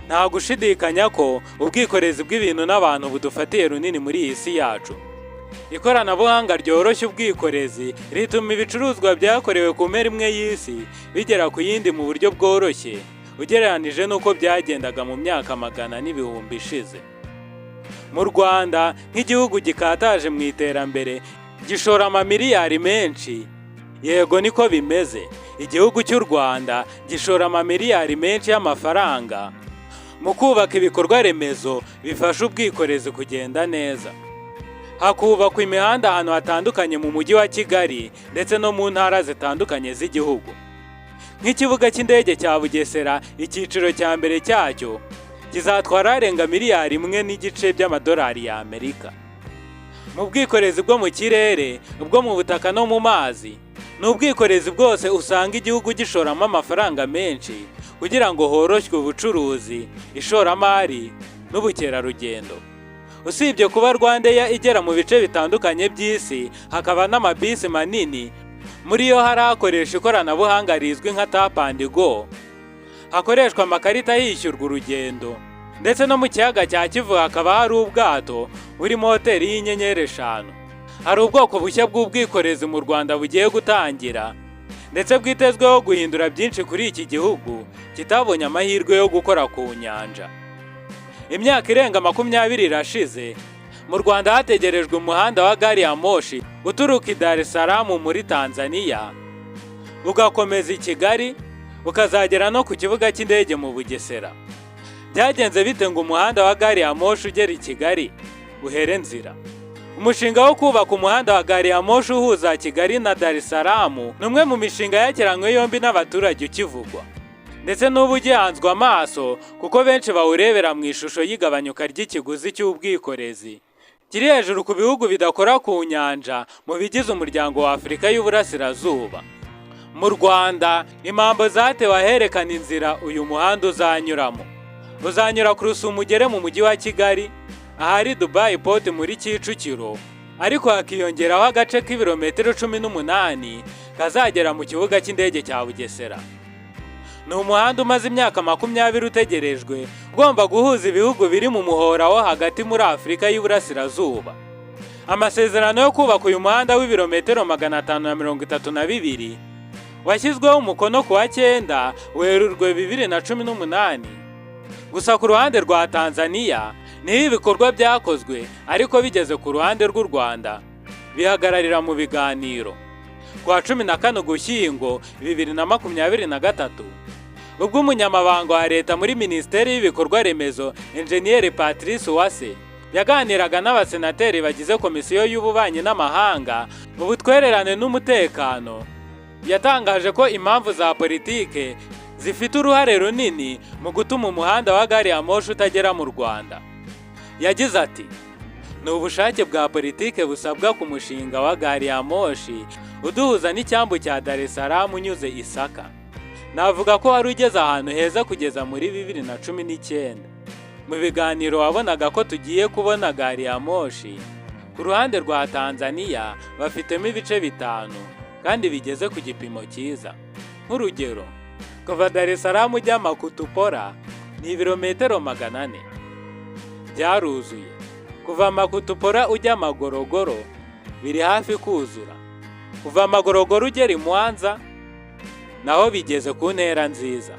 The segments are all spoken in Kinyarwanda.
Nta gushidikanya ko ubwikorezi bw'ibintu n'abantu budufatiye runini muri iyi si yacu. Ikoranabuhanga ryoroshya ubwikorezi rituma ibicuruzwa byakorewe ku mpera imwe y'isi bigera ku yindi mu buryo bworoshye, ugereranije n'uko byagendaga mu myaka magana n'ibihumbi ishize. Mu Rwanda, nk'igihugu gikataje mu iterambere, gishora amamiliyari menshi. Yego, niko bimeze, igihugu cy'u Rwanda gishora amamiliyari menshi y'amafaranga mu kubaka ibikorwa remezo bifasha ubwikorezi kugenda neza. Hakubakwa imihanda ahantu hatandukanye mu Mujyi wa Kigali ndetse no mu ntara zitandukanye z'igihugu. Nk'ikibuga cy'indege cya Bugesera, icyiciro cya mbere cyacyo kizatwara arenga miliyari 1.5 by'amadolari y'Amerika. Mu bwikorezi bwo mu kirere, ubwo mu butaka no mu mazi, ni ubwikorezi bwose usanga igihugu gishoramo amafaranga menshi kugira ngo horoshywe ubucuruzi, ishoramari n'ubukerarugendo. Usibye kuba RwandAir igera mu bice bitandukanye by'isi, hakaba n'amabisi manini, muri yo hari akoresha ikoranabuhanga rizwi nka tap and go, hakoreshwa amakarita yishyurwa urugendo, ndetse no mu kiyaga cya Kivu hakaba hari ubwato burimo hoteli y'inyenyeri 5. Hari ubwoko bushya bw'ubwikorezi mu Rwanda bugiye gutangira, ndetse bwitezweho guhindura byinshi kuri iki gihugu kitabonye amahirwe yo gukora ku nyanja. Imyaka irenga 20 irashize mu Rwanda hategerejwe umuhanda wa gari ya moshi uturuka i Dar es Salaam muri Tanzania, ugakomeza i Kigali, ukazagera no ku kibuga cy'indege mu Bugesera. Byagenze bite ngo umuhanda wa gari ya moshi ugera i Kigali uhere nzira? Umushinga wo kubaka umuhanda wa gari ya moshi uhuza Kigali na Dar es Salaam ni umwe mu mishinga yakiranywe yombi n'abaturage ukivugwa, ndetse n'ubu ugihanzwe amaso, kuko benshi bawurebera mu ishusho y'igabanyuka ry'ikiguzi cy'ubwikorezi kiri hejuru ku bihugu bidakora ku nyanja mu bigize Umuryango wa Afurika y'Uburasirazuba. Mu Rwanda, impambo zatewe aherekana inzira uyu muhanda uzanyuramo. Uzanyura ku Rusumo, ugere mu Mujyi wa Kigali ahari Dubai Port muri Kicukiro, ariko hakiyongeraho agace k'ibirometero 18 kazagera mu kibuga cy'indege cya Bugesera. Ni umuhanda umaze imyaka 20 utegerejwe, ugomba guhuza ibihugu biri mu muhora wo hagati muri Afurika y'Iburasirazuba. Amasezerano yo kubaka uyu muhanda w'ibirometero 532 washyizweho umukono ku wa 9 Werurwe 2018. Gusa ku ruhande rwa Tanzania niho ibikorwa byakozwe, ariko bigeze ku ruhande rw'u Rwanda bihagararira mu biganiro. Ku wa 14 Ugushyingo 2023, ubwo umunyamabanga wa leta muri Minisiteri y'Ibikorwa Remezo, Enjeniyeri Patrice Uwase, yaganiraga n'abasenateri bagize Komisiyo y'Ububanyi n'Amahanga, Ubutwererane n'Umutekano, yatangaje ko impamvu za politike zifite uruhare runini mu gutuma umuhanda wa gari ya moshi utagera mu Rwanda. Yagize ati: "Ni ubushake bwa politike busabwa ku mushinga wa gari ya moshi uduhuza n'icyambu cya Dar es Salaam unyuze Isaka. Navuga ko wari ugeze ahantu heza kugeza muri 2019. Mu biganiro wabonaga ko tugiye kubona gari ya moshi. Ku ruhande rwa Tanzania bafitemo ibice bitanu kandi bigeze ku gipimo cyiza. Nk'urugero, kuva Dar es Salaam ujya Makutupora ni ibirometero 400, byaruzuye. Kuva Makutupora ujya Magorogoro biri hafi kuzura. Kuva Magorogoro ugera i Mwanza naho bigeze ku ntera nziza.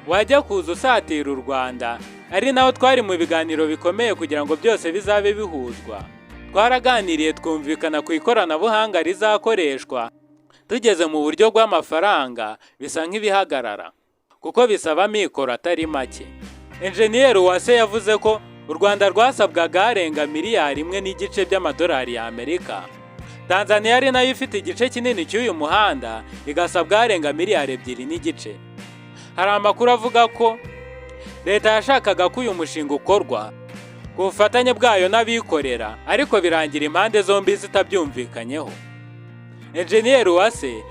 Wajya kuza usatira u Rwanda, ari naho twari mu biganiro bikomeye kugira ngo byose bizabe bihuzwa. Twaraganiriye, twumvikana ku ikoranabuhanga rizakoreshwa. Tugeze mu buryo bw'amafaranga bisa nk'ibihagarara, kuko bisaba amikoro atari make." Enjeniyeri Uwase yavuze ko u Rwanda rwasabwaga arenga miliyari 1.5 by'amadolari y'Amerika, Tanzania ari nayo ifite igice kinini cy'uyu muhanda igasabwa arenga miliyari 2.5. Hari amakuru avuga ko leta yashakaga ko uyu mushinga ukorwa ku bufatanye bwayo n'abikorera, ariko birangira impande zombi zitabyumvikanyeho. Enjeniyeri Uwase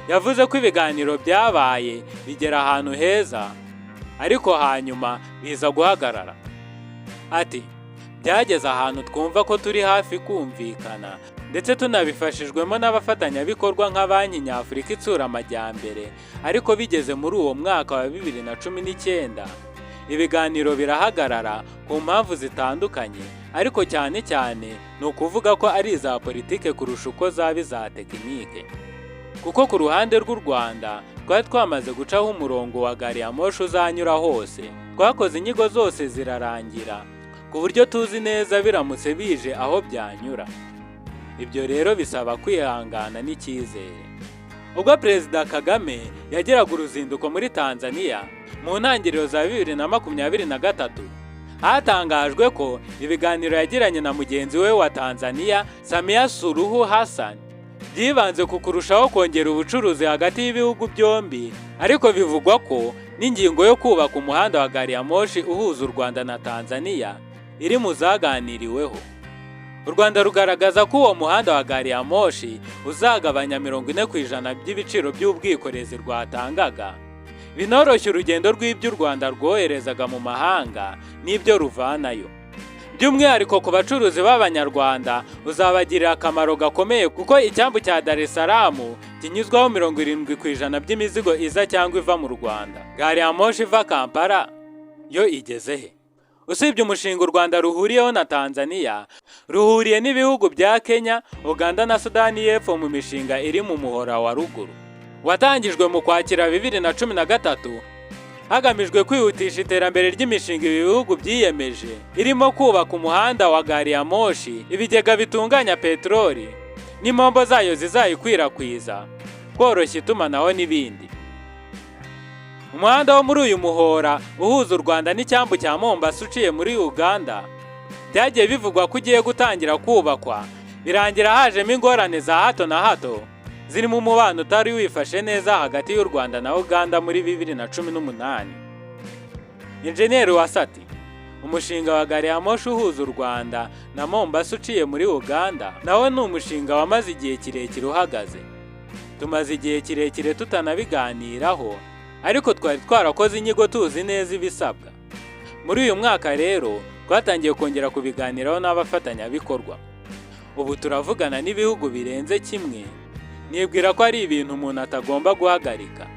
yavuze ko ibiganiro byabaye bigera ahantu heza, ariko hanyuma biza guhagarara. Ati: "Byageze ahantu twumva ko turi hafi kumvikana, ndetse tunabifashijwemo n'abafatanyabikorwa nka Banki Nyafurika Itsura Amajyambere, ariko bigeze muri uwo mwaka wa 2019 ibiganiro bihagarara." Ibiganiro birahagarara ku mpamvu zitandukanye, ariko cyane cyane ni ukuvuga ko ari iza politike kurusha uko zaba iza tekinike, kuko ku ruhande rw'u Rwanda twari twamaze gucaho umurongo wa gari ya moshi uzanyura hose. Twakoze inyigo zose zirarangira, ku buryo tuzi neza biramutse bije aho byanyura. Ibyo rero bisaba kwihangana n'icyizere. Ubwo Perezida Kagame yagiraga uruzinduko muri Tanzania mu ntangiriro za 2023, hatangajwe ko ibiganiro yagiranye na mugenzi we wa Tanzania, Samia Suluhu Hassan, byibanze ku kurushaho kongera ubucuruzi hagati y'ibihugu byombi, ariko bivugwa ko n'ingingo yo kubaka umuhanda wa gari ya moshi uhuza u Rwanda na Tanzania iri mu zaganiriweho. U Rwanda rugaragaza ko uwo muhanda wa gari ya moshi uzagabanya 40% by'ibiciro by'ubwikorezi rwatangaga, binoroshya urugendo rw'ibyo u Rwanda rwoherezaga mu mahanga n'ibyo ruvanayo. By'umwihariko ku bacuruzi b'Abanyarwanda uzabagirira akamaro gakomeye, kuko icyambu cya Dar es Salaam kinyuzwaho 70% by'imizigo iza cyangwa iva mu Rwanda. Gari ya moshi iva Kampala yo igeze he? Usibye umushinga u Rwanda ruhuriyeho na Tanzania, ruhuriye n'ibihugu bya Kenya, Uganda na Sudani y'Epfo mu mishinga iri mu muhora wa ruguru watangijwe mu Kwakira 2013, hagamijwe kwihutisha iterambere ry'imishinga ibi bihugu byiyemeje, irimo kubaka umuhanda wa gari ya moshi, ibigega bitunganya peteroli n'impombo zayo zizayikwirakwiza, koroshya itumanaho n'ibindi. Umuhanda wo muri uyu muhora uhuza u Rwanda n'icyambu cya Mombasa uciye muri Uganda, byagiye bivugwa ko ugiye gutangira kubakwa, birangira hajemo ingorane za hato na hato zirimo umubano utari wifashe neza hagati y'u Rwanda na Uganda muri 2018. Injeniyeri Wasati: "Umushinga wa gari ya moshi uhuza u Rwanda na Mombasa uciye muri Uganda nawo ni umushinga wamaze igihe kirekire uhagaze. Tumaze igihe kirekire tutanabiganiraho, ariko twari twarakoze inyigo, tuzi neza ibisabwa. Muri uyu mwaka rero twatangiye kongera kubiganiraho n'abafatanyabikorwa. Ubu turavugana n'ibihugu birenze kimwe. Nibwira ko ari ibintu umuntu atagomba guhagarika,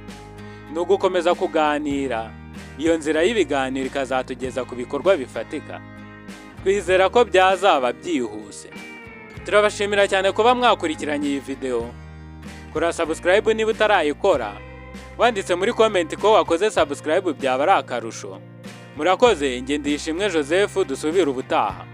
ni ugukomeza kuganira. Iyo nzira y'ibiganiro ikazatugeza ku bikorwa bifatika. Twizera ko byazaba byihuse." Turabashimira cyane kuba mwakurikiranye iyi video. Kora subscribe niba utarayikora. Wanditse muri comment ko wakoze subscribe byaba ari akarusho. Murakoze. Njye Ndishimwe Joseph, dusubire ubutaha.